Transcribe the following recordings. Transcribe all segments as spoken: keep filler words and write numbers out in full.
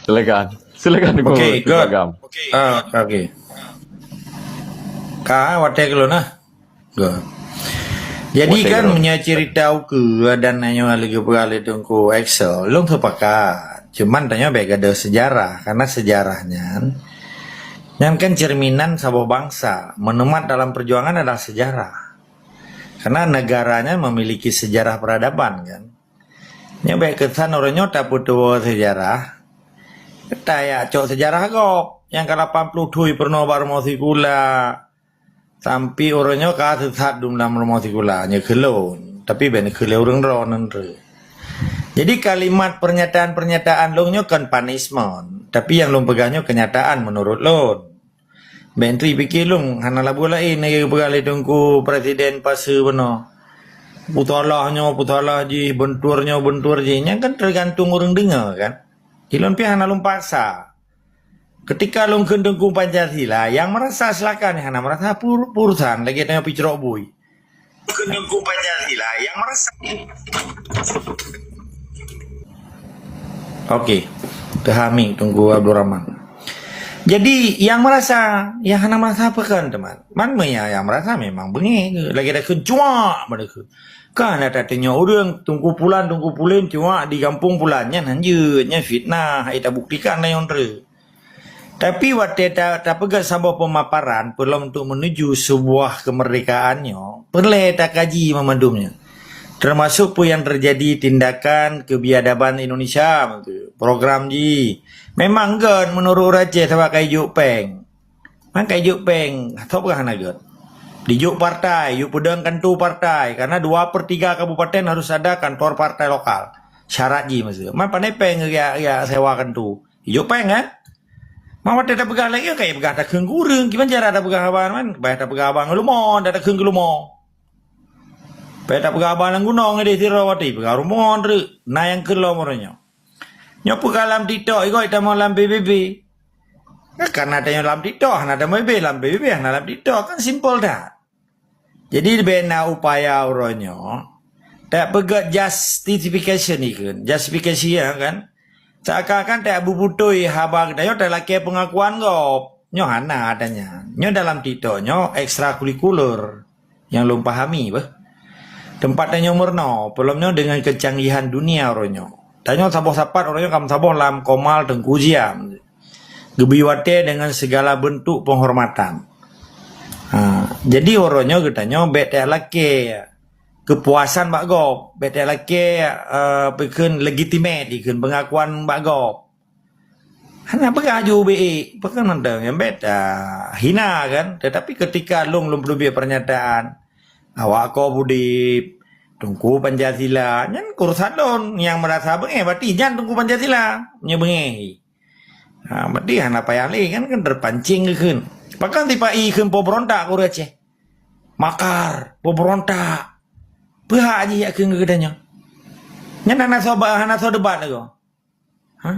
Silakan. Silakan, Teungku. Okey, good. Agam. Ah, okey. Ka, watèe keu lôn, nah. Good. Jadi watèe kan, keu lôn. Meunyoe cerita ukeue dan nyoe lagèe peugah lé Teungku Excel, lôn sepakat. Cuman tanyoe bèk gadoh sejarah, karena sejarah nyan, nyan kan cerminan saboh bangsa. Menumat dalam perjuangan adalah sejarah. Karena negara nyan memiliki sejarah peradaban, kan. Nyoe bèk keusan uroe nyoe tapeutuwoe seujarah. Tajak cok seujarah gob nyang ka lapan ploh thôn peurunoe bak rumoh sikula. Sampai uroe nyoe ka seusat dum lam rumoh sikula, nyoe keu lôn. Tapi bèk neukheun lé ureueng droeneuh. Jadi kalimat pernyataan-pernyataan lôn nyoe kon punishment, tapi nyang lôn peugah nyoe kenyataan menurut lôn. Bèk neuturi pike lôn, hana laba laén lagèe geupeugah lé Teungku Presiden Paseue bunoe. Peusalah nyoe, peusalah jih, beuntur nyoe, beuntur jih. Nyan kan teugantung ureueng deungö kan. Ilôn pih hana lôn paksa. Ketika lôn kheun Teungku Pancasila, nyang meurasa silakan, nyang hana meurasa pur-, peurusan lagèe tanyoe picrok bui. Keu Teungku Pancasila nyang meurasa. Oke, teuhami Teungku Abdul Rahman. Jadi, nyang meurasa, nyang hana meurasa pakon, teuma. Man meunyo nyang meurasa memang beungéh, lagèe takheun cuak, bak takheun. Kan ada tanya ureueng, Teungku Pulan, Teungku Pulen, cuak di gampông Pulan, nyan hanjeuet, nyan fitnah, hai tabuktikan lam nyang treuk. Tapi watèe ta-, tapeugah saboh peumaparan peulom untuk menuju sebuah kemerdekaan nyoe, peureulèe takaji meumandum nyan. Termasuk peue nyang teujadi tindakan keubiadaban Indonesia, program jih. Memang gèt meunurot ureueng Aceh sabab ka ijok péng. Man ka ijok péng, atau peugah hana gèt. Dijok partai, jok peudong kantor partai, karena dua per tiga kabupaten harus ada kantor partai lokal. Syarat jih masa. Man pandai péng geujak, geujak sewa kantor. Ijok péng kan? Man watèe tapeugah lagèe nyoe, ka ipeugah takheun keu ureueng, kiban cara tapeugah haba nyan? Bah tapeugah haba ngon leumo, dak takheun keu leumo. Bah tapeugah haba lam gunong idéh sidroe watèe, peugah rumoh treuk, na nyang kheun lom uroe nyoe. Nyoe peugah lam TikTok, igoe tamong lam P B B. Kan na tanyoe lam TikTok, hana tamong B B, lam P B B hana lam TikTok, kan simple that. Jadi, leubeh na upaya uroe nyoe, tapeugah justification ikheun. Justification, ya kan? Seakan-akan tabeutôi haba geutanyoe talakèe peungakuan gob. Nyoe hana ata nyan. Nyoe dalam TikTok nyoe ekstrakurikuler nyang lôn pahami beuh. Teumpat tanyoe meurunoe, peulom nyoe deungon keucanggihan dunia uroe nyoe. Tanyoe saboh sapat uroe nyoe ka meusaboh lam komal Teungku Zia. Geubri watèe deungon segala bentuk penghormatan. Ha, jadi uroe nyoe geutanyoe bèk talakèe keupuasan bak gob, bèk talakèe, eh, peukheun legitimate dikheun pengakuan bak gob. Hana peugah ju B E, peukheun mantong nyang bèk, ah, hina kan. Tetapi ketika lôn, lôn peuteubiet pernyataan, awak Kob Udép, Teungku Pancasila, nyan urusan lôn. Nyang meurasa beungéh, berarti nyan Teungku Pancasila. Nyoe beungéh. Ha, berarti hana payah lé kan, kan terpancing geukheun. Pakon tipa-i kheun peuberontak keu ureueng Aceh? Makar, peuberontak. Peuhak jih jak kheun keu geutanyoe. Nyan hana soe ba-, hana soe debat lagoe. Ha?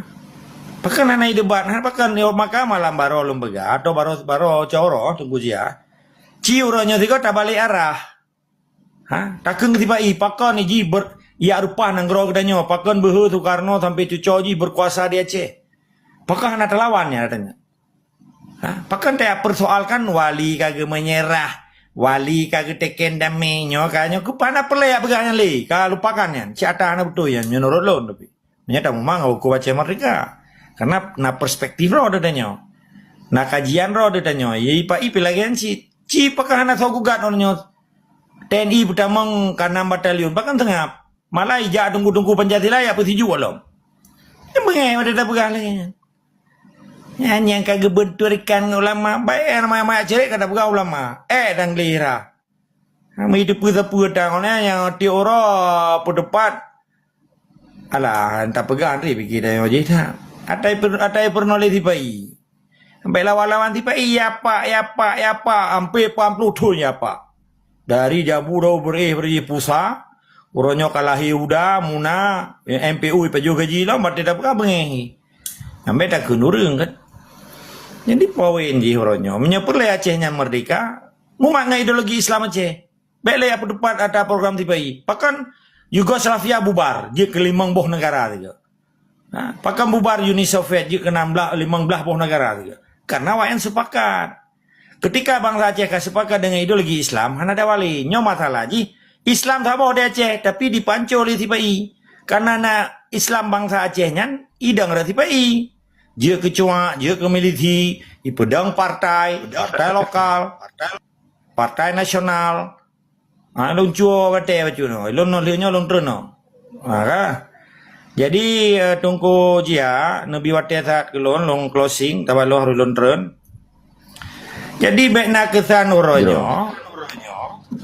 Pakon hana debat? Ha, pakon yo maka malam baroe lôn peugah, atau baroe, baroe coro Teungku Zia. Ci uroe nyoe sigoe tabalek arah. Ha? Takheun keu tipa-i, pakon jih ber-, jak reupah nanggroe geutanyoe, pakon beuhe Soekarno sampai cucoe jih berkuasa di Aceh. Pakon hana talawan nyan, katanya. Ha? Pakon tapersoalkan wali ka geumenyerah, wali ka geuteken damé nyoe, ka nyoe keupeue hana peureulèe jak peugah nyan lé, ka lupakan nyan, cit ata hana beutôi nyan, menurut lôn tapi. Meunyoe tamumang ngon huköm Aceh Merdeka. Karena na perspektif droe geutanyoe. Na kajian droe geutanyoe. Ye, ipa-i pih lagèe nyan cit. Ci pakon hana soe gugat uroe nyoe. T N I peutamong ka nam batalion, pakon seungab. Malah ijak teungku-teungku Pancasila jak peusijuek lom. Nyan beungèh watèe tapeugah lagèe nyan. Nyan nyang ka geubeunturkan ngon ulama. Baik, eh, ramai-ramai cerek ka tapeugah ulama. Eh, dan gelira. Ha, meuteupeue-teupeue tang, oh, na nyang tiep uroe peuteupat. Alah, tapeugah Andri pike tanyoe jih that. Atai per-, atai peurunoe lé sipa-i. Sampai lawan-lawan sipa-i, ya pak, ya pak, ya pak. Hampir lapan ploh thon ya pak. Dari jabu daun beureh, beureh pusa. Uroe nyoe ka lahé Uda, Muna, M P U, ipajoh gaji lom, watèe tapeugah beungèh. Sampai takheun ureueng kan. Jadi poin jih uroe nyoe. Meunyoe peureulèe Aceh nyan merdeka, mumat ngon ideologi Islam Aceh. Bèk lé jak peuteupat ata program sipa-i. Pakon Yugoslavia bubar, jeuet keu limong boh neugara sigoe. Ha, pakon bubar Uni Soviet jeuet keu enam belas, limong belas boh negara sigoe? Karena awaknyan sepakat. Ketika bansa Aceh ka sepakat dengan ideologi Islam, hana ada wali. Nyoe masalah jih, Islam saboh di Aceh, tapi dipanco lé sipa-i. Karena na Islam bansa Aceh nyan, idong rot sipa-i. Jeuet keu cuak, jeuet keu milisi, ipeudong partai, partai lokal, partai nasional. Ha, lôn cuo watèe bacut nyoe. Lôn nyoe, lheueh nyoe lôn treun nyoe. Ha, ka. Jadi, eh, Teungku Jia, neubi watèe that keu lôn, lôn closing, sabab lôn harôh lôn treun. Jadi, bèk na keusan uroe nyoe.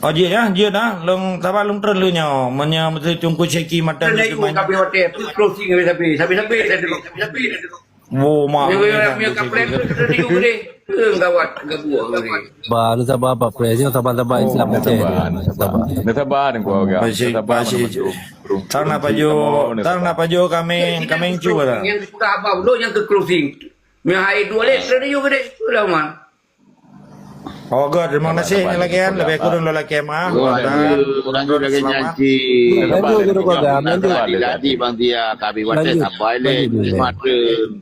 Oh, jeuet ya, jeuet dah. Lôn, sabab lôn treun lheueh nyoe. Meunyoe meusti Teungku Syeki mata Treun laju, tapi watèe tu closing habis-habis. Habis-habis dah dulu. Habis-habis dah dulu. Oh, mak. Nyoe, nyoe, nyoe kapleng tu, tu, tu, tu, tu. Eh, gawat, gabuh, gawat. Ba, nu sabar, Pak Pres. Nyoe sabar-sabar Islam Aceh. Sabar, sabar. Sabar. Ni sabar, ni keluarga. Masih, sabar, masih. Betul. Tang na pajoh, tang na pajoh kameng, kameng cu dah. Nyang sudah abah ulôn nyang keu closing. Nyang hai dua leh, sudah yuk gede. Sudah, man. Oh, good. Terima kasih, sabar, sabar, lagi kan. Sabar. Lebih kurang lôn lakèe meuah. Sabar, sabar. Kurang lagi nyanyi. Sabar, lanjut, sabar, sabar. Sabar, sabar. Lanjut, lanjut, lanjut.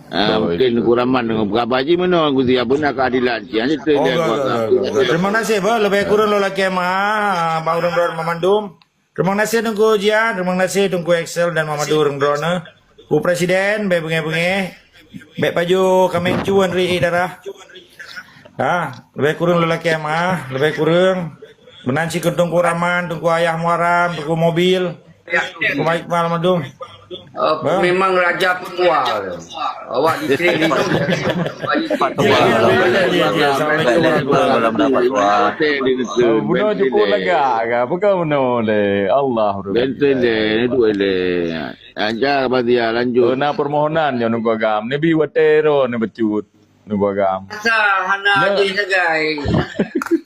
Ah, mungkin kurang man dengan berapa ji mana aku siap benar keadilan. Siap ni tu. Oh, good, good, good, good. Terima kasih, bah. Lebih kurang lôn lakèe meuah, bak ureueng-ureueng mandum. Terima kasih Teungku Jia, terima kasih Teungku Excel dan Mama Durung droeneuh. Pu Presiden, bèk beungèh-beungèh. Bèk pajoh kameng cu ngon ri darah. Ha, lebih kurang lôn lakèe meuah, lebih kurang. Meunan cit keu Teungku Rahman, Teungku Ayah Muaram, Teungku Mobil. Teungku Iqbal Madum. Eh, memang raja peutua. Awak di Sri Lindung. Assalamualaikum warahmatullahi wabarakatuh. Bunoe cukup lega ke? Bukan bunoe leh. Allah. Benten deh, ni duai leh. Aja badia lanjut. Oh, na permohonan nyoe nunggu agam. Ni bi watèe ro ni becut. Nunggu agam. Asa hana jih sagai.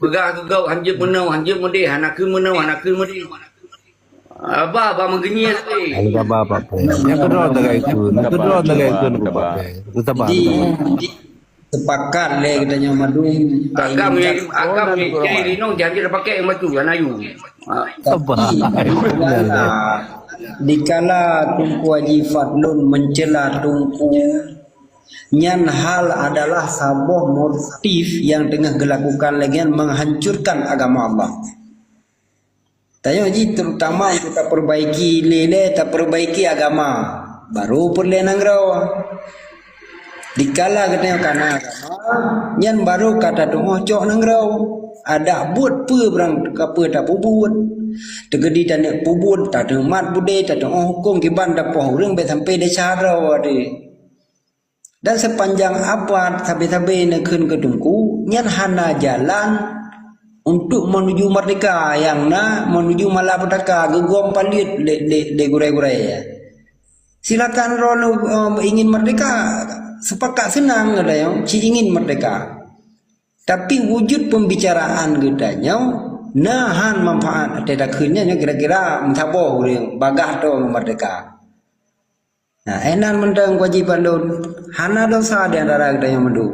Peugah keu gob hanjeuet meunoe, hanjeuet meudeh, hana keu meunoe, hana keu meudeh. Abah, abah meugeunyi tapi. Sabar, Pak Pres. Nyang keudroe tagai ikun. Nyang keudroe tagai ikun, Pak Pres. Sabar, sabar. Jadi, sepakat lé geutanyoe mandum. Agam ni, agam ni, jadi rinong janji dah pakai yang batu, kan ayu. Ha. Sabar. Dikala Teungku Haji Fadlun mencela Teungku, nyan hal adalah saboh motif yang teungoh geulakukan lé nyan menghancurkan agama Allah. Tanyoe jih terutama untuk taperbaiki lé-lé, taperbaiki agama, baru peureulèe nanggroe. Dikala geutanyoe kana agama, nyan baru ka tatu'oh cok nanggroe. Adak buet peue barang ka peue tapeubuet. Teukeudi taneuk peubuet, tateumat beudé, tatu'oh hukôm kiban tapoh ureueng bèk sampai desya droe teuh. Dan sepanjang abad sabe-sabe neukheun keu Teungku, nyan hana jalan untuk menuju merdeka, nyang na menuju malapetaka, geugom paleuet lé, lé, lé gurèe-gurèe. Silakan droeneuh, eh, ingin merdeka, sepakat seunang geutanyoe, ci ingin merdeka. Tapi wujud pembicaraan geutanyoe na han manfaat, watèe takheun nyan kira-kira meusaboh ureueng bagah droe merdeka. Nah, inan mantong kewajiban lôn, hana desya di antara geutanyoe mandum.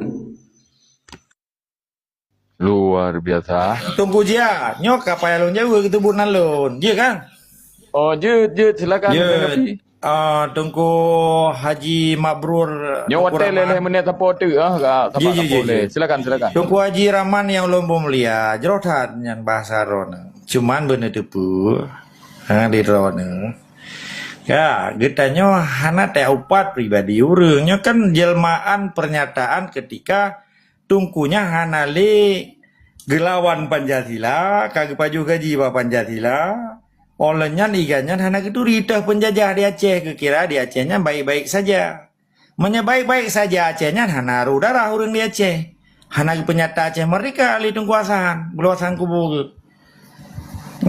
Luar biasa. Teungku Jia, nyoe ka payah lôn jaweueb keuteubeunan lôn. Jeuet kan? Oh, jeuet, jeuet. Silakan, silakan. Ah, Teungku Haji Mabrur. Nyoe watèe lé, lé menit sapo teuk, ah, ka, sapo, sapo lé. Silakan, silakan. Teungku Haji Rahman nyang lôn mulia, jroh that nyan bahasa droeneuh. Cuman beuneuteupeu, ha, di droeneuh. Ya, geutanyoe hana teupat pribadi ureueng. Nyoe kan jelmaan pernyataan ketika Teungku nyan hana lé geulawan Pancasila, ka geupajoh gaji bak Pancasila. Óh lheueh nyan, iga nyan hana geuturi teuh penjajah di Aceh, geukira di Aceh nyan baik-baik saja. Meunyoe baik-baik saja Aceh nyan hana rôh darah ureueng di Aceh. Hana geupeunyata Aceh merdeka lé Teungku Hasan, Guru Hasan Kubu geuh.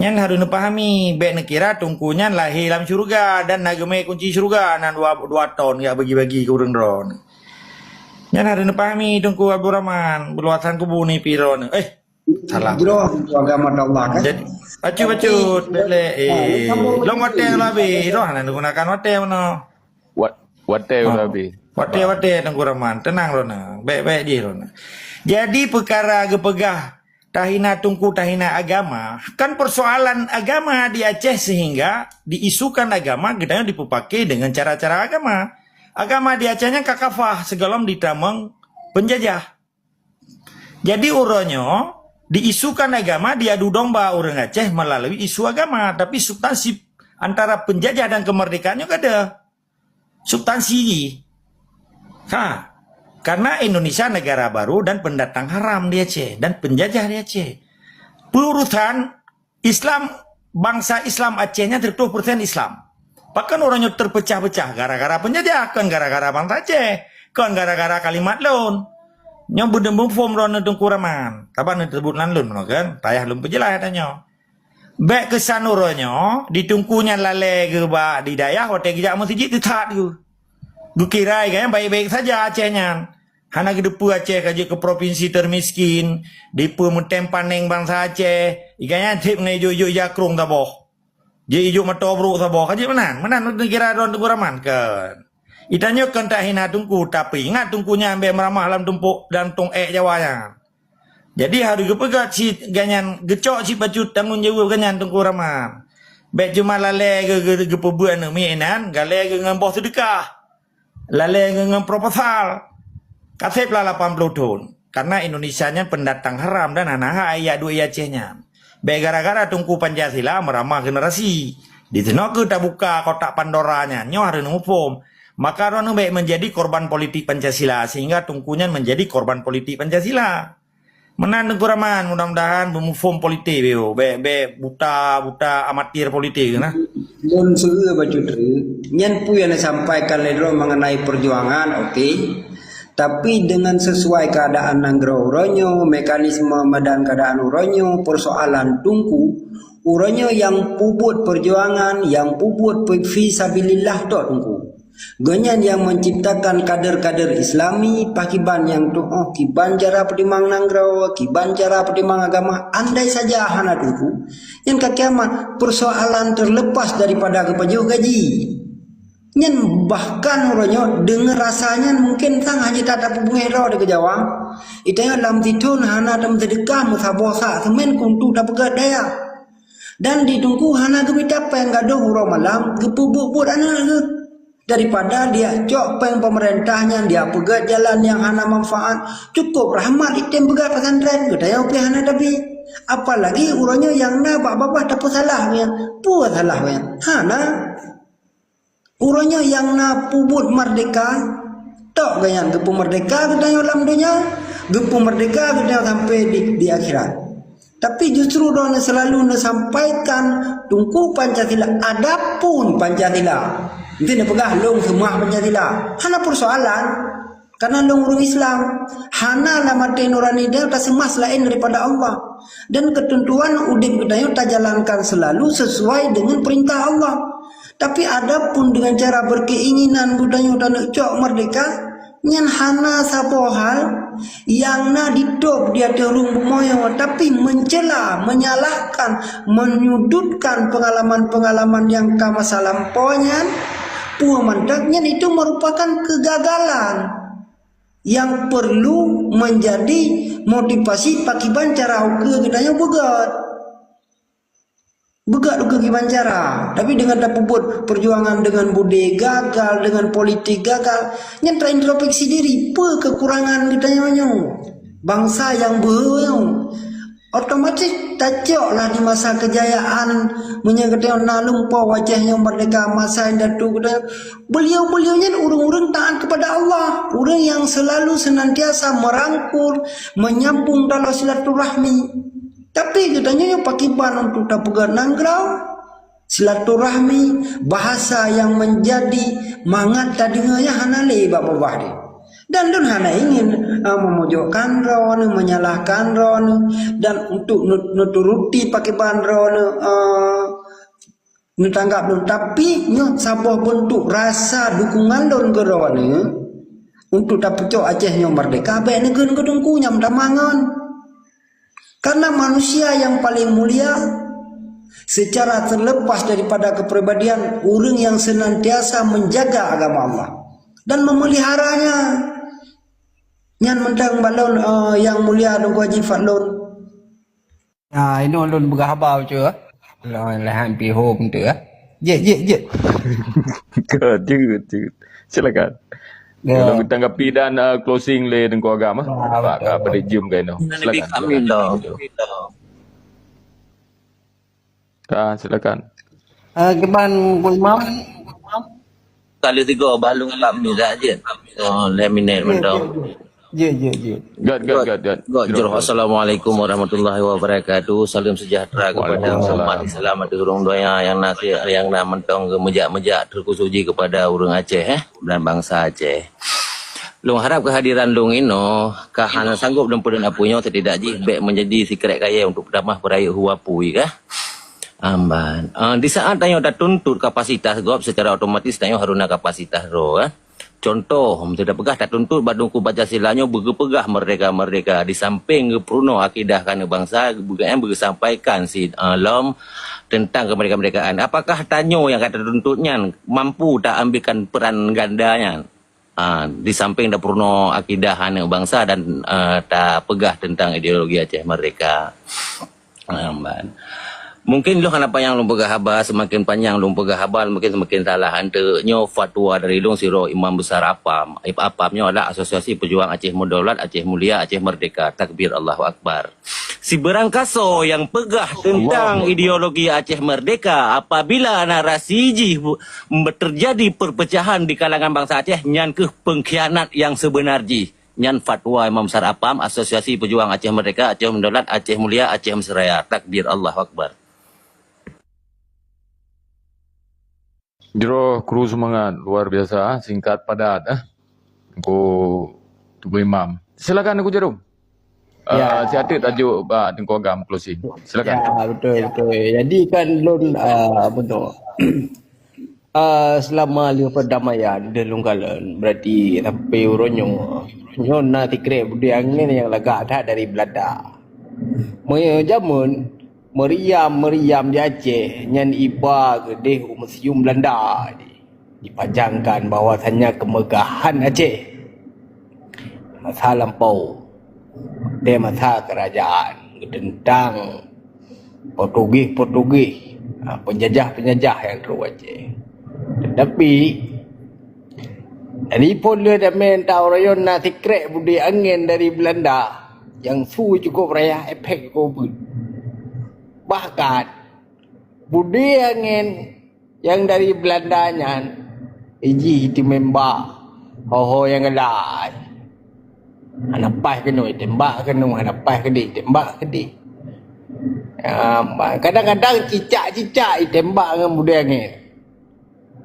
Nyan harôh neupahami, bèk neukira Teungku nyan lahé lam syeuruga dan na geumè kunci syeuruga na dua, dua ton jak bagi-bagi keu ureueng droeneuh. Nyan harôh neupahami Teungku Abdul Rahman, Guru Hasan Kubu ni pih droeneuh. Eh, salah. Jroh agama Allah, kan? Jadi, bacut-bacut, bèk lé, eh, lom watèe ka habéh, roh hana gunakan watèe meunoe. Wat-, watèe ka habéh. Watèe, watèe Teungku Rahman, teunang droeneuh, bèk-bèk jih droeneuh. Jadi, peukara geupeugah tahina Teungku, tahina agama, kan persoalan agama di Aceh sehingga diisukan agama geutanyoe dipeupaké dengan cara-cara agama. Agama di Aceh nyan ka kafah sigohlom ditamong penjajah. Jadi uroe nyoe diisukan agama, diadu domba ureuëng Aceh melalui isu agama, tapi substansi antara penjajah dan kemerdekaan nyoe kada. Substansi jih. Ha. Karena Indonesia negara baru dan pendatang haram di Aceh dan penjajah di Aceh. Peue urusan Islam, bangsa Islam Aceh nyan seratus persen Islam. Pakon uroe nyoe terpecah-pecah gara-gara penjajah, kon gara-gara bangsa Aceh, kon gara-gara kalimat lôn. Nyoe beudeueng muphom droeneuh Teungku Rahman. Saban neuteubut nan lôn meunoe kan, payah lôn peujeulaih ata nyoe. Bék keusan uroe nyoe, di Teungku nyan lalée geuh bak di dayah watée geujak meuseujid teuthat geuh. Geukira ié nyan baik-baik saja Aceh nyan. Hana geuteupeue Aceh ka jeuet keu propinsi termiskin, dipeumeutem paneng bansa Aceh, ié nyan theb ngon ijok-ijok ija krong saboh. Jeuet ijok mata brok saboh, ka jeuet meunan. Meunan neukira droe Teungku Rahman kan. Itanyoe kon tahina Teungku, tapi ingat Teungku nyan bék meuramah lam tumpok dan tong ék Jawa nyan. Jadi harôh geupeugah cit ganyan, geucok cit bacut tanggong jaweueb ganyan Teungku Rahman. Bék cuma lalée geu-, geu-, geupeubuet aneuk miet inan, lalée geu ngon boh seudeukah. Lalée ngon, ngon proposal. Kaseb lah lapan ploh thon. Karena Indonesia nyan pendatang haram dan hana hak ijak duek i Aceh nyan. Bék gara-gara Teungku Pancasila meuramah generasi. Disinoe keuh tabuka kotak Pandora nyan. Nyoe harôh neumuphom. Maka droeneuh bék menjadi korban politik Pancasila sehingga Teungku nyan menjadi korban politik Pancasila. Meunan Teungku Rahman, mudah-mudahan beumuphom politik beu. Bék, bék buta, buta amatir politik nah. Lôn seueu bacut, nyan peue nyang neusampaikan lé droe mengenai perjuangan, oke. Tapi dengan sesuai keadaan nanggroe uroe nyoe, mekanisme dan keadaan uroe nyoe, persoalan Teungku, uroe nyoe nyang peubuet perjuangan, nyang peubuet pe-, fi sabilillah tok Teungku. Gobnyan nyang menciptakan kader-kader Islami, pakiban nyang tuoh, kiban cara peutimang nanggroe, kiban cara peutimang agama, andai saja hana Teungku, nyan ka kiamat, persoalan terlepas daripada geupajoh gaji. Nyan bahkan uroe nyoe deungon rasa nyan mungken sang hana jeuet that tapeubungéh droe di keu Jawa. Itanyoe lam sithon hana tameuseudeukah meusaboh sak seumén keu untuk tapeugét dayah. Dan di Teungku hana geumita péng gadôh uroe malam geupeubuet-buet aneuk geuh. Daripada dia cok péng pemerintah nyan dia peugét jalan nyang hana manfaat, cukup rahmat item peugét pesantren, geutanyoe pih hana tabi. Apalagi uroe nyoe nyang na bak babah tapeusalah nyan. Peue salah nyan? Hana. Uroe nyoe nyang na peubuet merdeka, tok gobnyan geupeumeurdeka geutanyoe lam donya, geupeumeurdeka geutanyoe sampai di, di akhirat. Tapi justru droeneuh selalu neusampaikan Teungku Pancasila, adapun Pancasila. Enti neupeugah lôn seumah Pancasila, hana persoalan. Karena lôn ureuëng Islam, hana lam até nurani tanyoe taseumah selain daripada Allah. Dan ketentuan udeb geutanyoe tajalankan selalu sesuai dengan perintah Allah. Tapi adapun dengan cara berkeinginan geutanyoe taneuk cok merdeka, nyan hana saboh hal nyang na ditôb di ateueh ureuëng bumoe, tapi mencela, menyalahkan, menyudutkan pengalaman-pengalaman nyang ka masa lampau nyan, peue mantong nyan itu merupakan kegagalan yang perlu menjadi motivasi pakiban cara ukeue geutanyoe beugét. Beugét ukeue kiban cara, tapi dengan tapeubuet perjuangan dengan budé gagal, dengan politik gagal, nyan taintrospeksi diri, peue kekurangan geutanyoe nyoe? Bangsa nyang beuhe nyoe. Otomatis tacok lah di masa kejayaan, meunyoe geutanyoe na lumpoe wajah nyang merdeka masa indatu geutanyoe. Beliau-beliau nyan ureuëng-ureuëng taat kepada Allah, ureuëng yang selalu senantiasa merangkul, menyambung tali silaturahmi. Tapi geutanyoe nyoe pakiban untuk tapeugét nanggroe, silaturahmi, bahasa yang menjadi mangat tadeungoe nyan hana lé bak babah deh. Dan lôn hana ingin, ah, memojokkan droeneuh, menyalahkan droeneuh, dan untuk nu-, neuturuti pakiban droeneuh, ah, neutanggap lôn. Tapi nyoe saboh beuntuk rasa dukungan lôn keu droeneuh untuk tapeucok Aceh nyoe merdeka, bék neugeun keu Teungku nyang tamah ngon. Karena manusia yang paling mulia secara terlepas daripada kepribadian, ureuëng yang senantiasa menjaga agama Allah dan memeliharanya. Nyan mantong bak lôn, eh, Yang Mulia Teungku Haji Fadlon. Ha, inoe lôn peugah haba bacut. Lôn lahan pih hom tu, eh. Jeuet, jeuet, jeuet. Ke, jeuet, jeuet. Silakan. Ya. Kalau tanggapi dan, uh, closing lé Teungku Agam, eh. Ah, betul. Pak, Pak Jim ka inoe. Silakan, silakan. Amin dong. Ah, silakan. Ah, kiban Gu Imam? Kali tiga balu kami dah je. Oh, leh minit mantong. Jeuet, jeuet, jeuet. Got, got, got, got. Got, jroh. Assalamualaikum warahmatullahi wabarakatuh. Salam sejahtera kepada umat Islam di seluruh dunia yang nasi, yang na mantong ke mejak-mejak terkhusus ji kepada ureuëng Aceh, eh, dan bangsa Aceh. Lôn harap kehadiran lôn inoe ka hana sanggup lôn peureulée apui nyoe, setidak jih bèk menjadi sikrek kayèe untuk peutamah peurayeuk hue apui kah? Amban. Ah, di saat tanyoe tatuntut kapasitas gob, secara otomatis tanyoe harôh na kapasitas droe, kan? Contoh, meuseuti peugah tatuntut bak Teungku Pancasila nyoe beugeupeugah merdeka-merdeka, di samping geupeurunoe akidah keuneuk bansa, beugeusampaikan si, ah, lom tentang kemerdekaan-merdekaan. Apakah tanyoe nyang ka tatuntut nyan mampu taambikan peran ganda nyan? Ah, di samping tapeurunoe akidah aneuk bansa dan, eh, tapeugah tentang ideologi Aceh Merdeka. Ah, ban. Mungkin lôn hana panyang lôn peugah haba, semakin panyang lôn peugah haba, mungkin semakin salah. Eunteuk nyoe fatwa dari lôn sidroe Imam Besar APAM. APAM nyoe adalah Asosiasi Pejuang Aceh Merdeka, Aceh Mulia, Aceh Merdeka. Takbir, Allahu Akbar. Sibeurang kasoe nyang peugah teuntang ideologi Aceh Merdeka, apabila narasi jih bu-, terjadi perpecahan di kalangan bansa Aceh, nyan kheueh pengkhianat nyang seubeuna jih. Nyan fatwa Imam Besar APAM, Asosiasi Pejuang Aceh Merdeka, Aceh Meudolat, Aceh Mulia, Aceh Mesra Raya. Takbir, Allahu Akbar. Jroh, kru seumangat, luar biasa, singkat padat, eh. Teungku, Teungku Imam. Silakan, Teungku Jarum. Ya. Ah, siat teuk tajuk bak Teungku Agam closing. Silakan. Ya, betul, betul. Jadi kan lôn, ah, apa tu? Ah, selama lheueh perdamaian di lôn kalon, berarti sampai uroe nyoe, nyoe na sikrek budé angén nyang lagak that dari Belanda. Meunyoe jameun, Meriam-meriam di Aceh nyan iba keudeh u museum Belanda jih. Dipajangkan bahwasanya kemegahan Aceh masa lampau, watèe masa kerajaan geuteuntang Portugis-Portugis, ha, penjajah-penjajah nyang trok u Aceh. Tetapi, dari phon lheueh damé teuh uroe nyoe na sikrek budé angén dari Belanda nyang su cukup raya, efek cukup beuet. Bahkan, budé angén nyang dari Belanda nyan, iji iteumeung bak ho-ho nyang galai. Hana paih keunoe, itembak keunoe, hana paih keudeh, itembak keudeh. Ah, kadang-kadang cicak-cicak itembak ngon budé angén.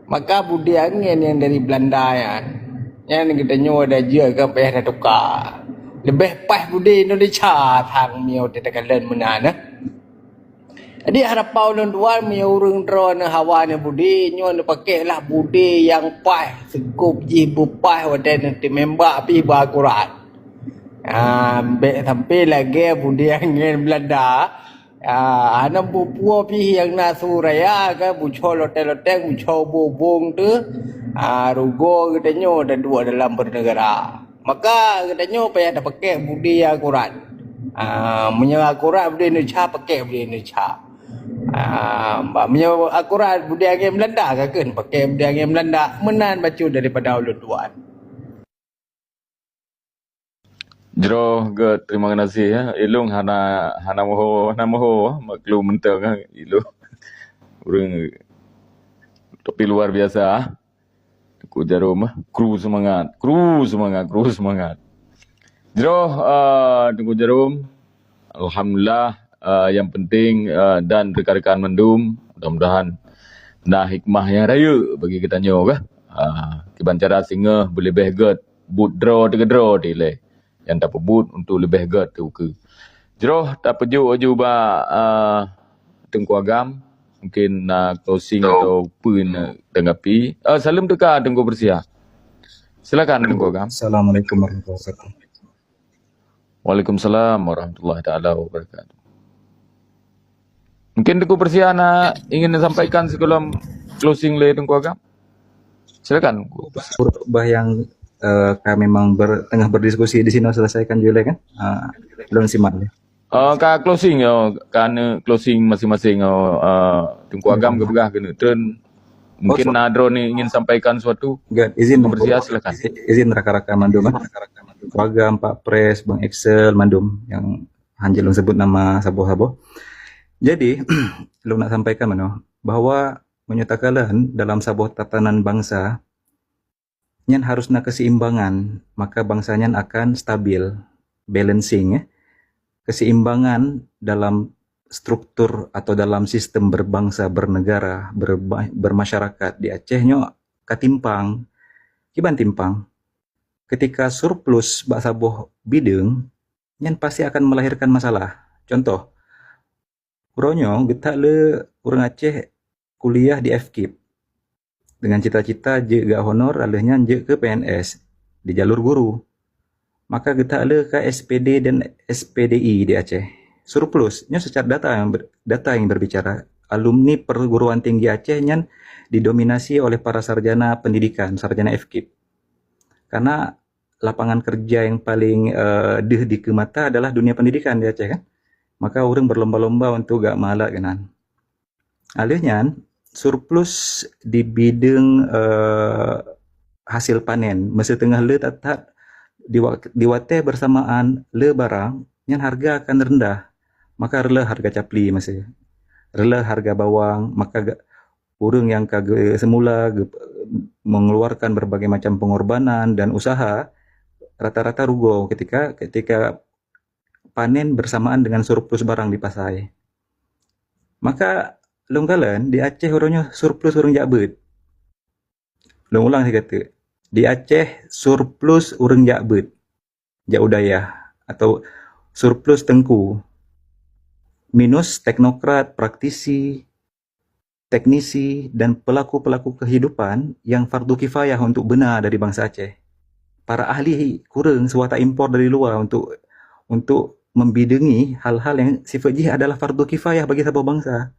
Maka budé angén nyang dari Belanda nyan, nyan geutanyoe adak jeuet ka payah tatuka. Leubeh paih budé Indonesia sang meunyoe teukalon meunan, eh. Jadi, harapan ulôn tuan, meunyoe ureuëng droeneuh hawa nyan budé, nyoe neupakélah budé nyang paih, seukup jih beupaih watèe neuteumeung bak pih beuakurat. Ah, bèk sampai lagèe budé angén Belanda. Ah, hana bupuwoe pih nyang na su raya ka, bucok loteng-loteng, bucok bubong tu, ah, rugoe geutanyoe taduek dalam bernegara. Maka geutanyoe payah tapakék budé nyang akurat. Ah, meunyoe akurat budé Indonesia, pakék budé Indonesia. Ah, meunyoe akurat budé angén Belanda, ka keuh pakék budé angén Belanda. Meunan bacut daripada ulôn tuan. Jroh geuh, terima kasih ya. Ilung hana, hana moho, hana moho, maklum mantong ya, ilung. Ureuëng, tapi luar biasa. Teungku Jarum, kru semangat, kru semangat, kru semangat. Jroh, ah, Teungku Jarum, alhamdulillah, ah, yang penting, ah, dan rekan-rekan mandum, mudah-mudahan na hikmah yang rayeuk bagi geutanyoe kah. Ah, kiban cara singoh beuleubeh gét buet droe teugeudroe dilée nyang tapeubuet untuk leubeh gét teukeue. Jroh tapeujok laju bak, ah, Teungku Agam, mungkin na closing atau peue na tanggapi. Ah, saleuem teuka Teungku Persia. Silakan Teungku Agam. Assalamualaikum warahmatullahi wabarakatuh. Waalaikumsalam warahmatullahi taala wabarakatuh. Mungkin Teungku Persia na ingin sampaikan sebelum closing lé Teungku Agam. Silakan. Bah yang, eh, ka memang ber-, tengah berdiskusi di sini selesaikan dulu kan? Ah, belum simak ya. Uh, ka closing, oh, ka neuk closing masing-masing, oh, uh, Teungku Agam geupeugah keuneuk turun. Mungkin na droe ni ingin sampaikan sesuatu. Good. Izin Teungku Bersiah, silakan. Izin rakan-rakan mandum, eh. Teungku Agam, Pak Pres, Bang Excel, mandum yang hanjeuet lôn sebut nama saboh-saboh. Jadi, lôn nak sampaikan manoe bahwa meunyoe takalon dalam saboh tatanan bansa, nyan harus na keuseimbangan, maka bansa nyan akan stabil, balancing, eh. Keuseimbangan dalam struktur atau dalam sistem berbangsa, bernegara, berba- bermasyarakat di Aceh nyoe ka timpang. Kiban timpang? Ketika surplus bak saboh bideueng, nyan pasti akan melahirkan masalah. Contoh, uroe nyoe geutak le ureuëng Aceh kuliah di FKIP dengan cita-cita jeuet gak honor, lheueh nyan jeuet ke PNS di jalur guru. Maka geutak le ka SPD dan SPDI di Aceh. Surplus, nyoe secara data yang ber- data yang berbicara, alumni perguruan tinggi Aceh nyan didominasi oleh para sarjana pendidikan, sarjana FKIP. Karena lapangan kerja yang paling uh, deuh dikeue mata adalah dunia pendidikan di Aceh, kan. Maka ureuëng berlomba-lomba untuk gak meualat keunan. Alheueh nyan, surplus di bideueng uh, hasil panen, meuseuteungoh le that-that di, wa- di watée bersamaan le barang, nyan harga akan rendah. Maka reuloh harga capli masa. Reuloh harga bawang, maka ureuëng yang ka semula mengeluarkan berbagai macam pengorbanan dan usaha, rata-rata rugoe ketika ketika panen bersamaan dengan surplus barang di pasai. Maka lôn kalon di Aceh uroe nyoe surplus ureuëng jak beuet. Lôn ulang sikata, di Aceh surplus ureuëng jak beuet, jak u dayah, atau surplus teungku, minus teknokrat, praktisi, teknisi, dan pelaku-pelaku kehidupan yang fardu kifayah untuk beuna dari bangsa Aceh. Para ahli kureueng, seubab taimpor dari luwa untuk untuk membideungi hal-hal yang sifat jih adalah fardu kifayah bagi saboh bangsa.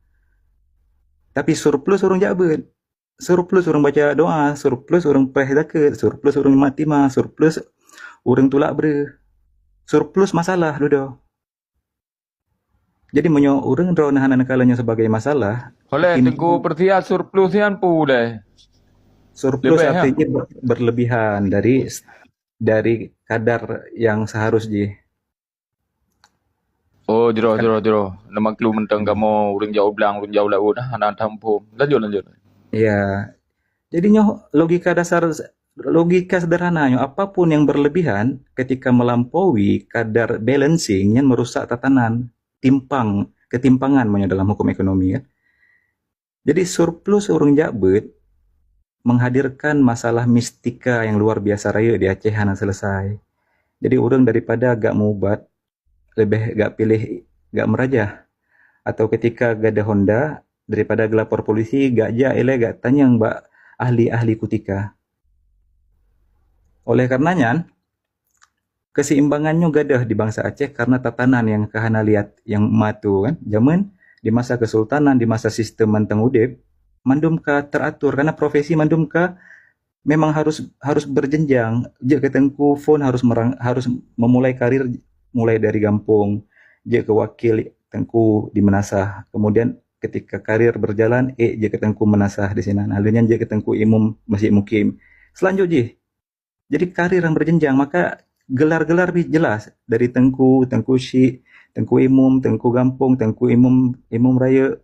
Tapi surplus ureuëng jak beuet, surplus ureuëng baca doa, surplus ureuëng preh zakeuet, surplus ureuëng mat timah, surplus ureuëng tulak breueh, surplus masalah dudoe. Jadi meunyoe ureuëng droeneuh hana neukalon nyoe sebagai masalah, Oleh Teungku Persia, surplus nyan peue deh? Surplus artinya berlebihan dari dari kadar yang seharus jih. Oh, jroh, jroh, jroh. Neumaklum mantong kamoe ureuëng jak u blang, ureuëng jak u laôt, nah, hana tampom. Lanjut, lanjut. Ya. Jadi nyoe logika dasar, logika sederhana nyoe, apapun yang berlebihan ketika melampaui kadar balancing nyan merusak tatanan, timpang, ketimpangan meunyoe dalam hukum ekonomi, kan. Jadi surplus ureuëng jak beuet menghadirkan masalah mistika yang luar biasa rayeuk di Aceh hana selesai. Jadi ureuëng daripada gak meuubat, leubeh gak piléh gak meurajah. Atau ketika gadôh honda, daripada geulapor polisi, gak jak ilée gak tanyong bak ahli-ahli kutika. Oleh karena nyan, keuseimbangan nyoe gadôh di bangsa Aceh karena tatanan nyang ka hana liat nyang matu, kan. Jameun di masa kesultanan, di masa sistem mantong udeb, mandum ka teratur karena profesi mandum ka memang harus harus berjenjang. Jeuet keu teungku phon harus merang, harus memulai karir mulai dari gampông, jeuet keu wakil teungku di meunasah. Kemudian ketika karir berjalan, ék jeuet keu teungku meunasah di sinan. Lheueh nyan jeuet keu teungku imum masjid mukim. Selanjut jih, jadi karir yang berjenjang, maka gelar-gelar bih jelas dari teungku, teungku syik, teungku imum, teungku gampông, teungku imum imum rayeuk.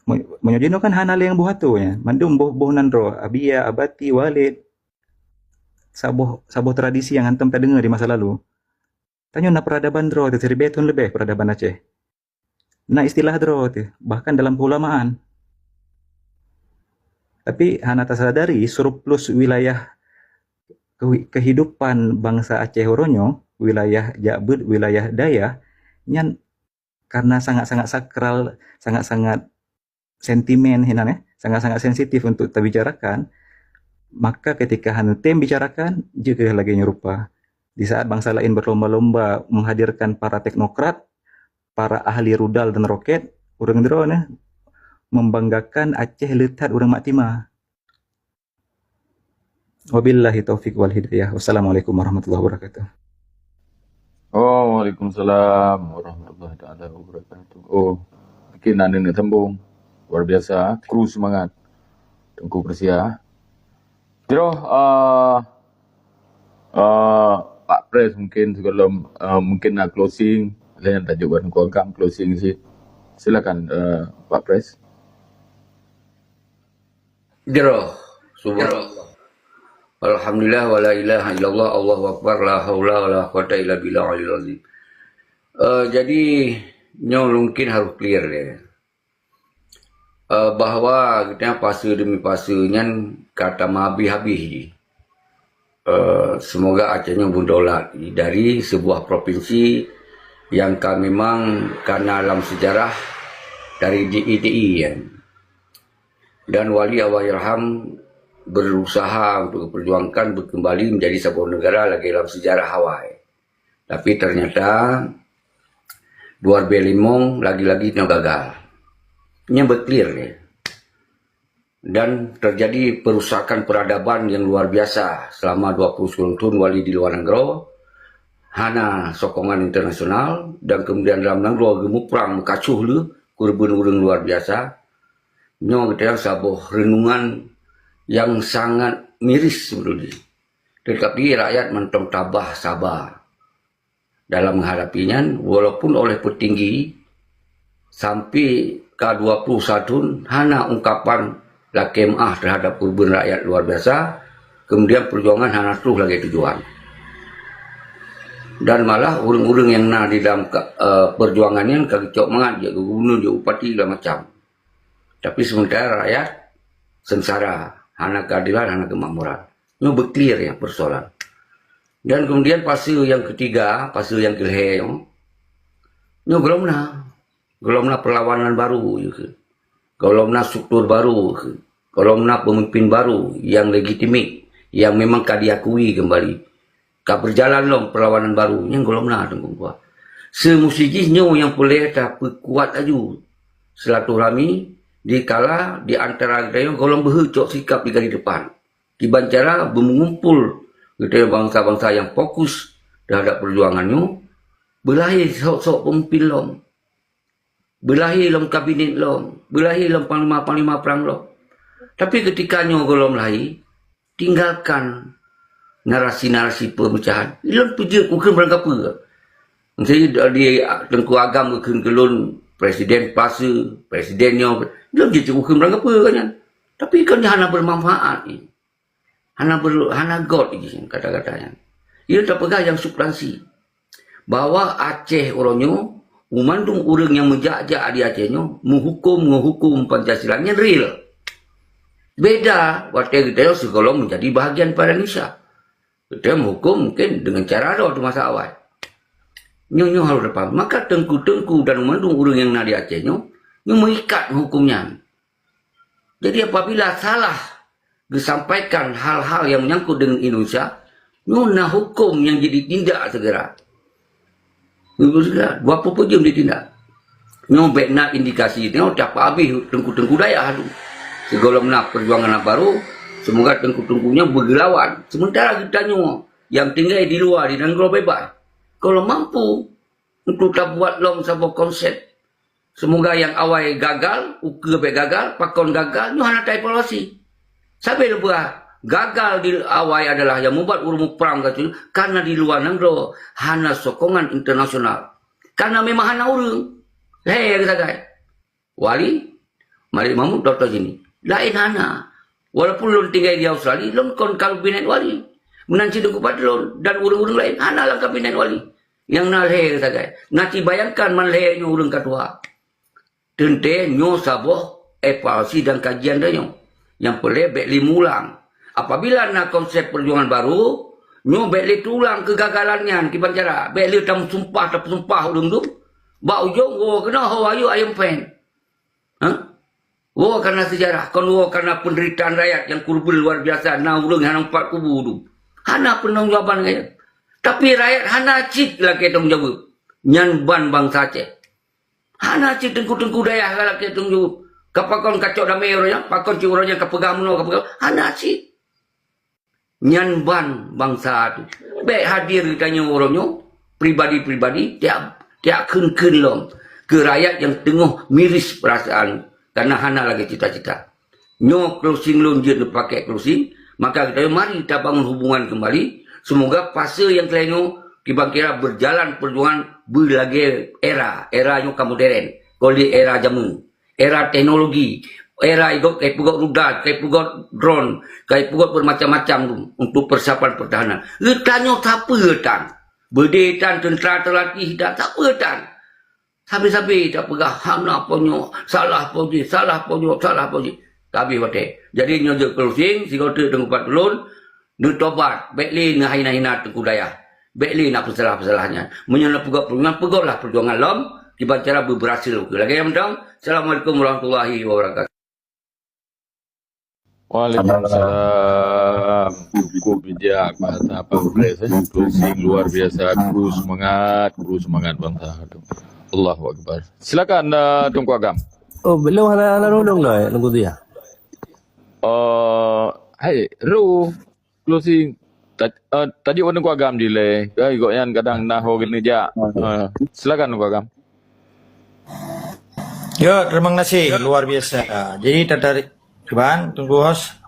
Meunyoe jinoe kan hana lé nyang boh atoe nyan, mandum boh-boh nan droe, abia, abati, walid. Saboh saboh tradisi nyang hantom tadeungoe di masa lalu. Tanyoe na peradaban droe teuh siribée thon leubeh peradaban Aceh. Na istilah droe teuh, bahkan dalam keulamaan. Tapi hana tasadari surplus wilayah kehidupan bangsa Aceh uroe nyoe, wilayah jak beuet, wilayah dayah, nyan karena sangat-sangat sakral, sangat-sangat sentimen hinan, eh, sangat-sangat sensitif untuk tabicarakan, maka ketika hana tem bicarakan, jeuet keu lagée nyoe rupa. Di saat bangsa lain berlomba-lomba menghadirkan para teknokrat, para ahli rudal dan roket, ureuëng droeneuh membanggakan Aceh le that ureuëng mak timah. Wabillahi taufiq wal hidayah. Wassalamualaikum warahmatullahi wabarakatuh. Oh, waalaikumsalam warahmatullahi taala wabarakatuh. Oh, mungkin anda nak sambung. Luar biasa, kru semangat. Tengku Persia. Jroh, uh, uh, Pak Pres mungkin sebelum, uh, mungkin nak closing, lain tajuk buat Tengku Agam closing sih. Silakan, uh, Pak Pres. Jroh. Subhanallah. Alhamdulillah, wala ilaha illallah, Allahu Akbar, la haula wala quwata illa billah aliyil azim. Uh, jadi, nyoe mungkin harus clear dia. Uh, bahwa kita fase demi fase nyan kata habis-habis ji. Uh, semoga Aceh nyoe berdaulat dari sebuah provinsi yang ka memang kana lam sejarah dari D I T I kan. Dan Wali Allahyarham berusaha untuk diperjuangkan berkembali menjadi sebuah negara lagi dalam sejarah awai. Tapi ternyata dua ribu lima lagi-lagi nyoe gagal. Nyoe berclear ni. Dan terjadi perusakan peradaban yang luar biasa selama dua puluh sembilan tahun Wali di luar negara, hana sokongan internasional dan kemudian dalam negara gemuprang meukacuh le kurban ureuëng luar biasa. Nyoe kita saboh renungan yang sangat miris sebenarnya. Tetapi rakyat mantong tabah sabar dalam menghadapi nyan, walaupun oleh petinggi sampai ka dua puluh satu hana ungkapan lakée meuah terhadap kurban rakyat luar biasa, kemudian perjuangan hana terus lagi tujuan. Dan malah ureuëng-ureuëng yang na di dalam uh, perjuangan nyan ka geucok mangat jeuet gubernur, jeuet bupati segala macam. Tapi sementara rakyat sengsara, hana keadilan, hana kemakmuran. Nyoe berclear ya persoalan. Dan kemudian fase yang ketiga, fase yang kelhée nyoe, nyoe golom na. Golom na perlawanan baru je ke. Golom na struktur baru ke. Golom na pemimpin baru yang legitimate, yang memang ka diakui kembali. Ka berjalan lom perlawanan baru nyang golom na Teungku Puah. Seumusi jih nyoe nyang peureulée tapeukuat laju silaturahmi dikala di antara geutanyoe golom beuhe cok sikap di garis depan. Kiban cara beumeungumpul geutanyoe bansa-bansa nyang fokus terhadap perjuangan nyoe, beulahé sok-sok peumimpin lom. Beulahé lom kabinet lom, beulahé lom panglima-panglima prang lom. Tapi keutika nyoe golom lahé, tinggalkan narasi-narasi pemecah. Lôn peujeuet kukheun barangkapeue. Misalnya di Teungku Agam kukheun keu lôn presiden fase, presiden nyoe, lôn jeuet kukheun barangkapeue kan nyan. Tapi kan hana bermanfaat. Hana ber, hana got lagi kata-kata nyan. Ia tapeugah nyang substansi. Bahwa Aceh uroe nyoe, meumandum ureuëng nyang meujak-jak di Aceh nyoe, meuhuköm ngon huköm Pancasila nyan real. Beda watée geutanyoe sigohlom menjadi bahagian pada Indonesia. Geutanyoe meuhuköm mungkin dengan cara droe di masa awai. Nyoe-nyoe harus dipaham. Maka teungku-teungku dan meumandum ureuëng nyang na di Aceh nyoe, nyoe meuikat huköm nyan. Jadi apabila salah geusampaikan hal-hal yang menyangkut dengan Indonesia, nyoe na huköm nyang jadi tindak segera. Nyoe segera, dua puluh empat jam ditindak. Nyoe bek na indikasi nyoe dapat habis teungku-teungku dayah tu. Sigohlom na perjuangan na baru, semoga teungku-teungku nyoe bergelawan. Sementara kita nyoe yang tinggal di luar di nanggroe bebas, kalau mampu untuk tabuat lom saboh konsep. Semoga nyang awai gagal, ukeue bék gagal, pakon gagal, nyoe hana taevaluasi. Sabe leubeh gagal di awai adalah nyang mubat ureuëng muprang geutanyoe karena di luwa nanggroe hana sokongan internasional. Karena memang hana ureuëng. Lhée sagai. Wali, Malik Mahmud, Doktor Jini. Laén hana. Walaupun lôn tinggai di Australia, lôn kon kabinet wali. Meunan cit Teungku Fadlon dan ureuëng-ureuëng laén hana lam kabinet wali. Nyang na lhée sagai. Nati bayangkan man lhée nyoe ureuëng ka tuha. Teuntée nyoe saboh evaluasi dan kajian tanyoe. Nyang peureulée bék lé mulang. Apabila na konsep perjuangan baru, nyoe bék lé teuulang keugagalan nyan kiban cara. Bék lé tameusumpah, tapeusumpah ureuëng tu. Bak ujong, woe keunoe ho ayu ayeuem péng. Ha? Woe karena sejarah, kon woe karena penderitaan rakyat nyang kurban luar biasa, na ureuëng hana meupat kubu tu. Hana peunanggung jawaban rakyat. Tapi rakyat hana cit lakée tanggung jaweueb. Nyan ban bansa Aceh. Hana cit teungku-teungku dayah ka lakée tanggung jaweueb. Ka pakon kacok damé uroe nyan, pakon cit uroe nyan ka peugah meunoe, ka peugah, hana cit. Nyan ban bansa tu. Bék hadir geutanyoe uroe nyoe, pribadi-pribadi, tiak, tiak kheun-kheun lom keu rakyat nyang teungoh miris peurasaan karena hana lagée cita-cita. Nyoe closing lôn jeuet neupakèk closing, maka geutanyoe mari tabangun hubungan keumbali. Seumoga fase nyang keu lhèe nyoe kiban kira beujalan peujuangan beulagèe era, era nyoe ka modern, kon lé era jameun, era teknologi, era igot kai peugöt rudal, kai peugöt drone, kai peugöt bermacam-macam tu untuk persiapan pertahanan. Geutanyoe sapeue tan? Beudé tan, teuntara teulatih tan, sapeue tan? Sabe-sabe tapeugah hana po nyoe, salah po jih, salah po nyoe, salah po jih. Ka habéh watèe. Jadi nyoe jeuet closing, sigoe teuk teungku pat ulôn, neutobat, bèk lé neuhina-hina Teungku Dayah. Bèk lé na peusalah-peusalah nyan. Meunyoe na peugöt peujuangan, peugötlah peujuangan lom, kiban cara beubeurhasil. Oke, lagèe nyan mantong. Assalamualaikum warahmatullahi wabarakatuh. Waalaikumsalam. Cukup bijak bahasa Pak Pres, eh. Closing luar biasa. Kru semangat, kru semangat bangsa. Allahu Akbar. Silakan uh, Teungku Agam. Oh, belum hana hana rundung dah, Teungku Zia. Uh, hai, Ru, closing. Ta- uh, tadi orang Teungku Agam delay. Eh, gobnyan kadang nah ho kena jak. Uh, silakan Teungku Agam. Ya, terima kasih luar biasa. Jadi tertarik Iban, tunggu host.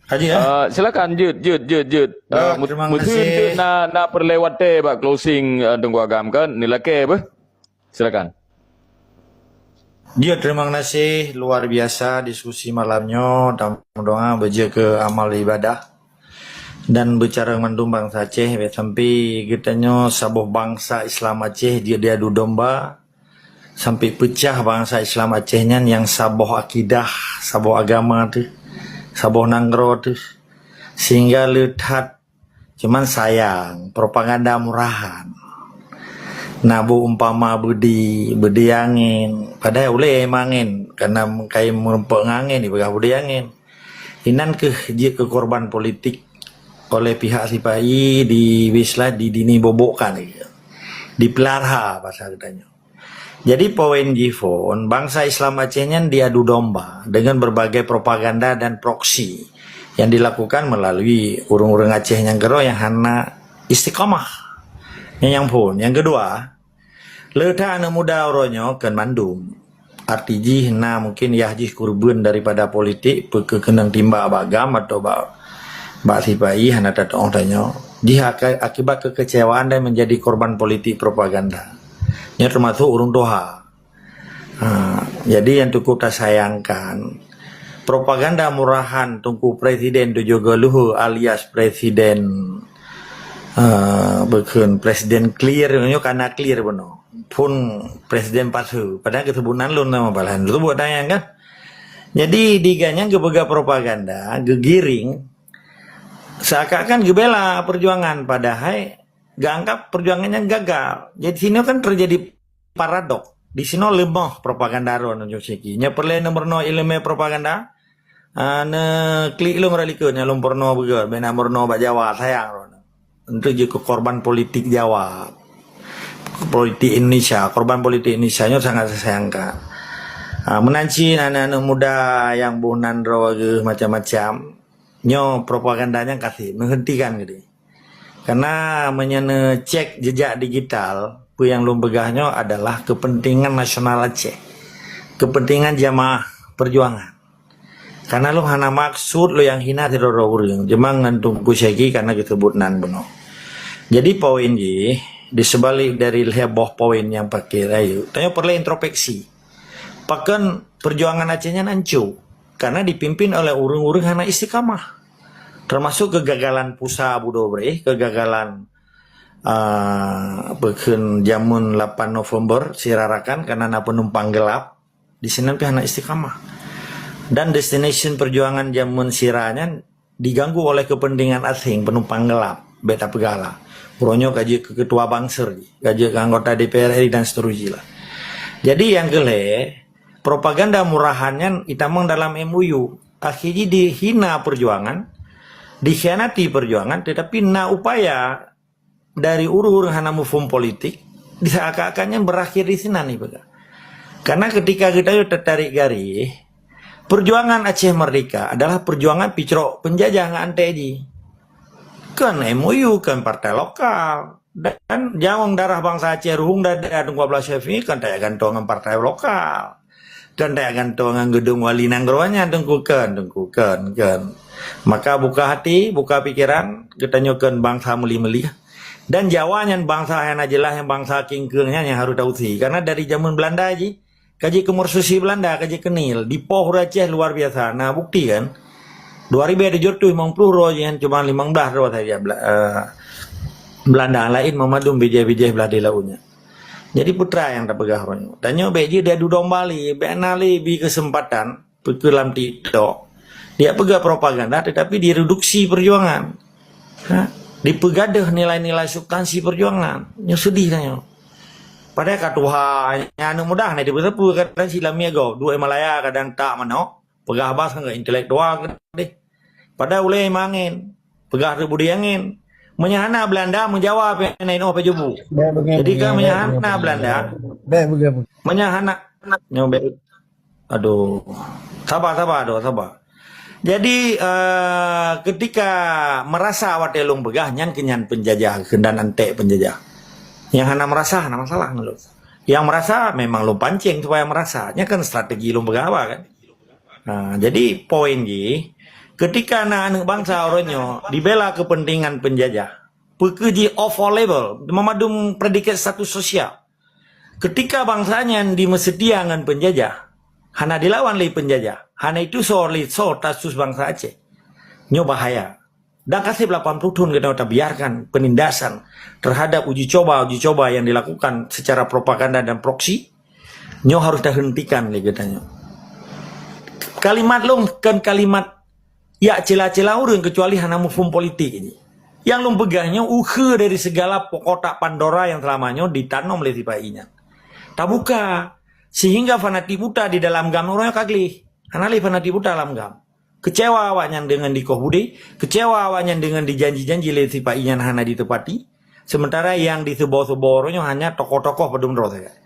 Haji ya. Uh, silakan jut jut jut jut. Uh, terima kasih. Jut na na perlewat teh bak closing uh, Teungku Agam kan ni laki apa? Silakan. Ya, terima kasih luar biasa diskusi malam nyoe. Tamu doa beje ke amal ibadah. Dan bicara mandum bangsa Aceh, sampai geutanyoe saboh bangsa Islam Aceh dia dia domba, sampai pecah bangsa Islam Aceh nyan nyang saboh akidah, saboh agama teuh, saboh nanggroe teuh. Sehingga le that, cuman sayang, propaganda murahan. Nabu umpama beudi, beudi angin, padahal uleh angin, karena kai meureumpok ngon angin dipeugah beudi angin. Inan keuh jeuet keu korban politik oleh pihak sipai di Wisla di dini bobokkan, dipelarha bahasa katanya. Jadi poin jih phon, bangsa Islam Aceh nyan diadu domba dengan berbagai propaganda dan proksi yang dilakukan melalui ureuëng-ureuëng Aceh nyang keudroe nyang hana istiqamah. Nyang phon, nyang keudua, le that aneuk muda uroe nyoe keu mandum. Arti jih na mungkin yah jih kurban daripada politik, peu keu keunong timbak bak GAM atau bak bak sipai hana tatuoh tanyoe. Jih akibat kekecewaan dan menjadi korban politik propaganda. Nyoe termasuk ureuëng tuha. Ha, jadi yang cukup tasayangkan, propaganda murahan Teungku Presiden tujoh goluhu alias Presiden uh, bukon Presiden clear nyoe kana clear bunoe. Phon Presiden palsu. Padahal kesebutan lun nama bahan. Tersebut dayang kan? Jadi di ganyang kepegang propaganda, gegiring seakan-akan gebela perjuangan padahal geuanggap perjuangan nyang gagal. Jadi sinoe kan terjadi paradok. Di sinoe lemah propaganda ron nyoe siki. Nya perlu nomor no ilmu propaganda. Uh, ne klik lom rali ke nya lom porno begot, bena porno bak Jawa sayang ron. Untuk je ke korban politik Jawa. Politik Indonesia, korban politik Indonesia nyoe sangat disayangkan. Uh, menanci anak-anak muda yang bunan roh macam-macam. Nyoe propagandanya kasih menghentikan gitu. Karena menyana cek jejak digital, apa yang lom peugah nyoe adalah kepentingan nasional Aceh. Kepentingan jamaah perjuangan. Karena lom hana maksud lo yang hina sidroe ureuëng, cuma ngantung kusyaki karena disebut nan bunoe. Jadi poin jih, di sebalik dari lheboh poin yang pakai rayu, tanya perlu introspeksi. Pakon perjuangan Aceh nyan ancu karena dipimpin oleh ureuëng-ureuëng hana istiqamah. Termasuk kegagalan pusa Abu Dobre, kegagalan uh, bekhen jamun lapan November sirarakan karena na penumpang gelap. Di sini pih hana istiqamah. Dan destination perjuangan jamun siranya diganggu oleh kepentingan asing penumpang gelap. Beta pegala. Uronyo kaji ke ketua bangser, kaji ke anggota D P R R I dan seterusnya lah. Jadi yang keleh, propaganda murahannya itamong dalam M O U. Akhirnya dihina perjuangan, dikhianati perjuangan, tetapi na upaya dari ureuëng-ureuëng hana muphom politik, di seakan-akannya berakhir di sinan ibadah. Karena ketika kita tertarik garis, perjuangan Aceh Merdeka adalah perjuangan picrok penjajah ngan antek ji. Kan M O U, kan partai lokal. Dan nyawöng darah bansa Aceh ruhueng dada Teungku Abdullah Syafi'i kon tajak gantoe ngon partai lokal. Kon tajak gantoe ngon geudong wali nanggroe nyan, Teungku, kon, Teungku, kon, kon. Maka buka hati, buka pikeran, geutanyoe kon bansa meuli-meuli. Dan Jawa nyan bansa nyang hana jeulaih, nyang bansa kingkeung nyan nyang harôh tausie. Karena dari jameun Beulanda jih, ka jikeumeureususi Beulanda, ka jikeunil. Dipoh ureueng Aceh luar biasa. Na bukti kan? Dua ribèe tujoh reutôh limong ploh droe jih nyan, cuma limong blaih droe saja Bela-, eh, Beulanda, laén mandum bijéh-bijéh blah di laôt nyan. Jadi peue treuk nyang tapeugah uroe nyoe. Tanyoe bèk jeuet dadu domba lé, bèk na lé bi keuseumpatan. Peue keuh lam TikTok, dijak peugah propaganda tetapi direduksi perjuangan. Ha? Dipeugadôh nilai-nilai substansi perjuangan. Nyoe sedih tanyoe. Padahai ka tuha, nyan aneuk muda hana teupeu-teupeu, kadang si Lamia gob, duek Malaya, kadang tak manok, peugah haba sangat intelektual deh. Padahai ulèe mangén, peugah teubudi angén. Meunyo hana Beulanda meujawa pih na inoe pih jubu. Jadi kan meunyo hana Beulanda, meunyo hana, nyoe bèk. Aduh. Sabar, sabar, aduh, sabar. Jadi, eh, ketika merasa watèe lôn peugah, nyan keuh nyan penjajah, keunan antek penjajah. Nyang hana merasa, hana masalah ngon lôn. Yang merasa, memang lôn pancing supaya merasa. Nyan kan strategi lôn peugah haba kan. Nah, jadi poin jih, ketika na aneuk bansa uroe nyoe dibela kepentingan penjajah, peue keuh jih overall level, meumandum predikat status sosial. Ketika bansa nyan dimeuseutia ngon penjajah, hana dilawan lé penjajah, hana itusoe lé soe status bansa Aceh. Nyoe bahaya. Dan ka seb lapan ploh thon geutanyoe tabiarkan penindasan terhadap uji coba-uji coba yang dilakukan secara propaganda dan proksi, nyoe harus tahentikan lé geutanyoe. Kalimat lôn kon kalimat jak cela-cela ureueng keucuali hana muphom politik jih. Nyang lôn peugah nyoe ukeue dari segala kotak Pandora yang selama nyoe ditanom lé sipa-i nyan. Tabuka, sehingga fanatik buta di dalam GAM uroe nyoe ka gleh. Hana lé fanatik buta lam GAM. Kecewa awaknyan deungon dikoh budi, kecewa awaknyan deungon dijanji-janji lé sipa-i nyan hana diteupati, sementara nyang diseubo-seubo uroe nyoe hanya tokoh-tokoh padum droe sagai.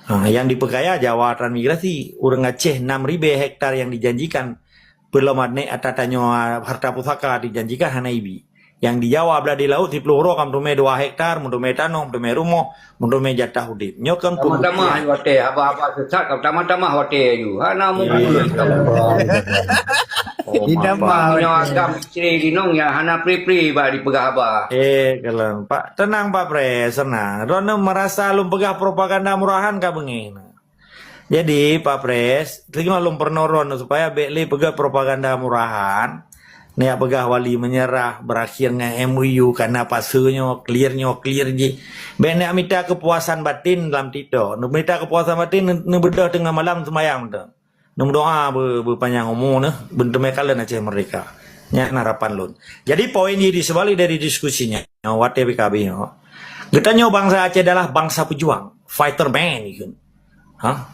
Ha, nyang dipeukaya Jawa transmigrasi, ureueng Aceh enam ribèe hektar nyang dijanjikan, peulom aneuk ata tanyoe harta pusaka dijanjikan hana ibi. Nyang di Jawa blah di laôt siploh uroe ka meuteumé dua hektar, meuteumé tanoh, meuteumé rumoh, meuteumé jatah udép. Nyoe kan tamah-tamah watèe haba-haba sesat, ka tamah-tamah watèe aju. Hana mungkin. Oh, ditambah meunyoe agam istri di nong ya hana pri-pri bak dipeugah haba. Eh, kalon. Pak, tenang Pak Pres, tenang. Droeneuh merasa lôn peugah propaganda murahan ka beungéh. Jadi, Pak Pres, teungoh lôn peurunoe droeneuh supaya bèk lé peugah propaganda murahan. Neujak peugah wali meunyeurah, beurakhir ngon M O U, kana pasu nyoe, clear nyoe, clear jih. Bèk neujak mita keupuasan batin lam TikTok. Neumita keupuasan batin, neu-, neubeudôh teungoh malam seumayang tu. Neumeudoa beu-, beupanyang umu neuh, beunteumé kalon Aceh Merdeka. Nyan harapan lôn. Jadi, poin jih di seubalik dari diskusi nyoe, watèe B K B nyoe, geutanyoe bansa Aceh adalah bansa peujuang, fighter man, ikheun. Ha?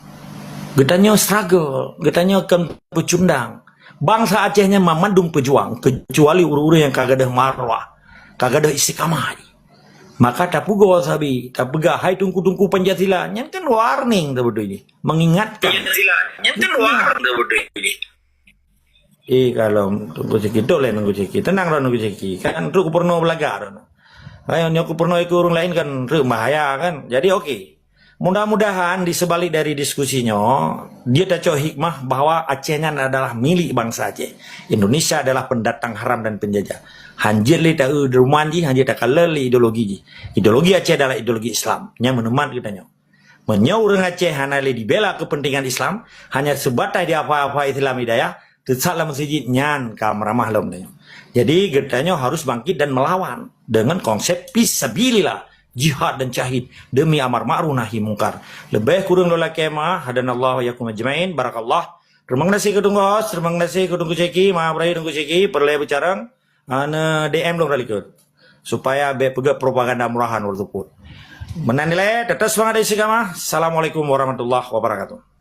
Geutanyoe struggle, geutanyoe kon peucundang. Bansa Aceh nyan mandum peujuang, keucuali ureueng-ureueng nyang ka gadôh marwah, ka gadôh istiqamah. Maka tapeugoe sabe, tapeugah, "Hai teungku-teungku Pancasila," nyan kan warning teubeutôi jih, mengingatkan. Pancasila, nyan kan warning teubeutôi jih. Eh, kalon Teungku Syeki, tok lé Teungku Syeki. Tenang dah Teungku Syeki. Kan trok gubernur belaga dah. Hai, nyoe gubernur ikut ureueng laén kan trok bahaya kan. Jadi, oke. Mudah-mudahan di sebalik dari diskusi nyoe, jeuet tacok hikmah bahwa Aceh nyan adalah milik bansa Aceh. Indonesia adalah pendatang haram dan penjajah. Hanjeuet lé ta-eu ruman jih, hanjeuet takalon lé ideologi jih. Ideologi Aceh adalah ideologi Islam. Nyan meunumat geutanyoe. Meunyoe ureueng Aceh hana lé dibela keupeuntengan Islam, hanya seubatas di apa-apa Islam hidayah, teusat lam meuseujid nyan ka meuramah lom tanyoe. Jadi geutanyoe harus bangkit dan melawan dengan konsep fisabilillah, jihad dan syahid demi amar ma'ruf nahi mungkar. Leubeh kureueng lôn lakèe meu'ah, hadanallahu wa iyyakum ajma'in, barakallah. Terima kasih keu Teungku Host, terima kasih keu Teungku Syeki, maaf lahé Teungku Syeki, peureulèe beucarông, ah, neu D M lôn ka likot. Supaya bèk peugah propaganda murahan walaupun. Meunan ilèe, tetap semangat istiqamah. Assalamualaikum warahmatullahi wabarakatuh.